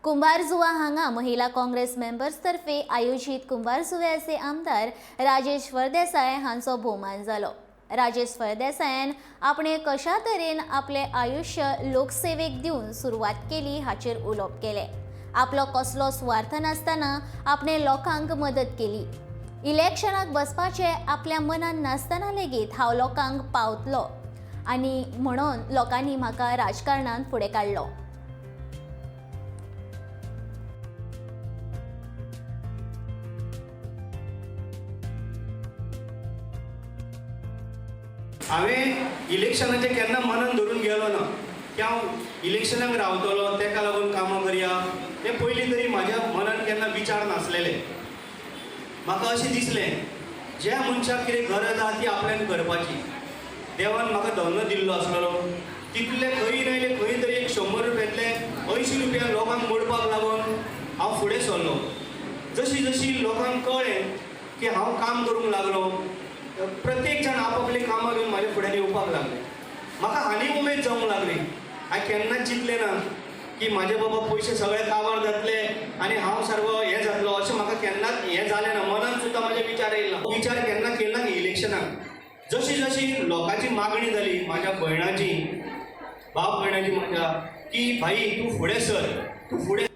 कुंभारजुवा हांगा महिला काँग्रेस मेंबर्स तर्फे आयोजीत कुंभारजुव्याचे आमदार राजेश फळदेसाय हांचो भोवमान जालो. राजेश फळदेसायान आपणे कशा तरेन आपले आयुश्य लोकसेवेक दिवन सुरवात केली हाचेर उलोवप केलें. आपलो कसलो सुवार्थ नासतना आपणे लोकांक मदत केली. इलेक्शनाक बसपाचें आपल्या मनान नासतना लेगीत हांव लोकांक पावतलो आनी म्हणून लोकांनी म्हाका राजकारणांत फुडें काडलो. हांवें इलेक्शनाचें केन्ना मनान धरून गेलो ना की हांव इलेक्शनाक रावतलो, तेका लागून कामां करया, तें पयलीं तरी म्हाज्या मनान केन्ना विचार नासलेले. म्हाका अशें दिसलें, ज्या मनशाक कितें गरज आहा ती आपल्यान करपाची. देवान म्हाका धनो दिल्लो आसलेलो तितले खंय नायले खंय तरी एक 100 रुपयांतले 80 रुपया लोकांक मोडपाक लागून हांव फुडें सरलो. जशी जशी लोकांक कळ्ळें की हांव काम करूंक लागलो, प्रत्येक जाण आपापली कामां घेवन म्हाज्या फुड्यान येवपाक लागले. म्हाका आनी उमेद जावंक लागली. हांवें केन्नाच चिंतलें ना की म्हाजे बाबा पयशे सगळे काबार जातले आनी हांव सर्व हें जातलो, अशें म्हाका केन्नाच हें जालें ना. मनान सुद्दां म्हाजे विचार येयला, विचार केन्ना केलो ना की इलेक्शनाक. जशी जशी लोकांची मागणी जाली, म्हाज्या भयणाची, बाप भयणाची म्हाज्या, की भाई तूं फुडें सर, तूं फुडें.